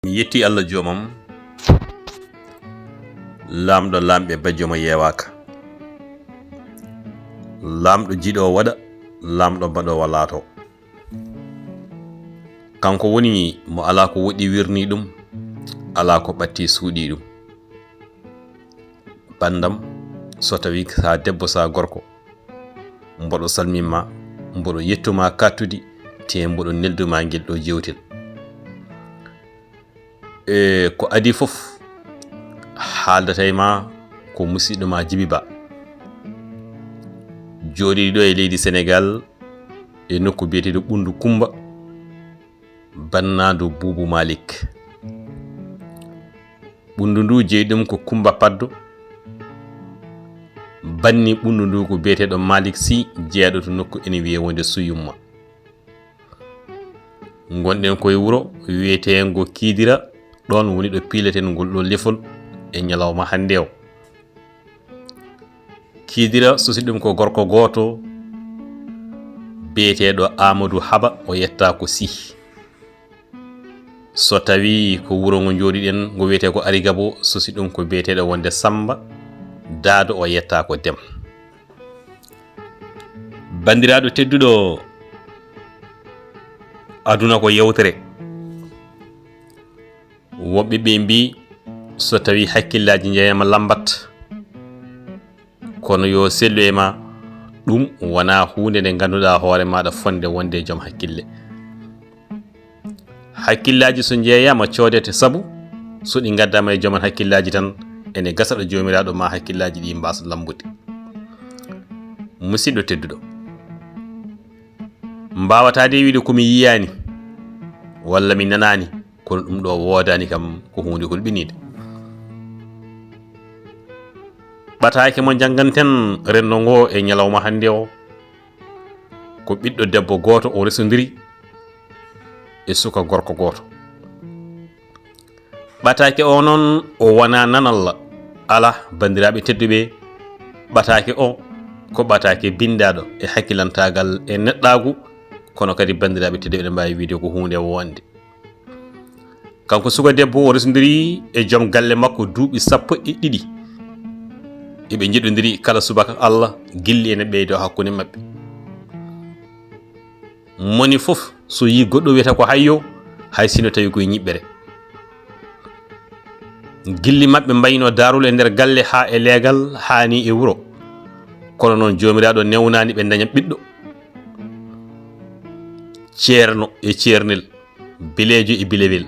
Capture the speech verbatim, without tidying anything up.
Mi yetti Allah joomam, laamɗo laamɓe, bajjo mo yeewaaka. Laamɗo jiɗo o waɗa, laamɗo baɗo o laato. Kanko woni mo alaa ko woɗɗi wirni ɗum, alaa ko ɓatti suuɗi ɗum. Banndam, so tawi sa debbo, sa gorko, mboɗo salmima, mboɗo yettuma kattudi, te mboɗo nelduma ngel ɗo jewtel. E ko adi fof, haaldata e ma ko musidɗo ma Jibi Ba, jooɗiɗo e leydi Senegal, e nokku biyeteeɗo Ɓunndu Kummba, bannaado Buubu Malik. Ɓunndu ndu jeyi ɗum ko Kummba Paddo, banni ɓunndu ndu ko biyeteeɗo Malik Sy, jeyaɗo to nokku ene wiyee wonde Suyumma. Ngonɗen koye wuro wiyeteengo Kiidira, ɗoon woni ɗo piileten ngol ɗo lefol e ñalawma hannde o. Kiidira sosi ɗum ko gorko gooto biyeteeɗo Amadou Haba, o yettaa ko Sy. So tawi ko wuro ngo njooɗiɗen ngo wiyetee ko Arigabo, sosi ɗum ko biyeteeɗo wonde Samba, Daado, o yettaa ko Dem. Banndiraaɗo tedduɗo, aduna ko yewtere. Woɓɓe ɓe mbi, so tawi hakkillaaji njeyaama lambat, kono yo sellu e ma, ɗum wonaa huunde nde ngannduɗaa hoore maaɗa fonde wonde joom hakkille. Hakkillaaji so njeeyaama coodete, sabu so ɗi ngaddaama e joom hakkillaaji tan, ene gasa ɗo Joomiraaɗo ma hakkillaaji ɗi mbaasa lambude. Musidɗo tedduɗo, mbaawataa de wiide ko mi yiyaani walla mi nanaani, kono ɗum ɗo woodaani kam ko huunde hulɓiniinde. Ɓataake mo njannganten renndo ngo e ñalawma hannde o, ko ɓiɗɗo debbo gooto o resondiri e suka gorko gooto. Ɓataake o noon, o wonaa nanalla. Alaa, banndiraaɓe tedduɓe, ɓataake o ko ɓataake binndaaɗo e hakkilantaagal e neɗɗaagu, kono kadi, banndiraaɓe tedduɓe, eɗen mbaawi wiide ko huunde wonde. Kanko suka debbo, o resondiri e joom galle makko duuɓi sappo e ɗiɗi. Eɓe njiɗondiri kala subaka Allah, gilli ene ɓeydo hakkunde maɓɓe. Moni fof so yi goɗɗo wiyata ko hayyo, hay sino tawi koye ñiɓɓere. Gilli maɓɓe mbayno daarol e nder galle haa e leegal, haa ni e wuro. Kono noon, Joomiraaɗo newnaani ɓe ndaña ɓiɗɗo. Ceerno e ceernel, bileejo e bilewel,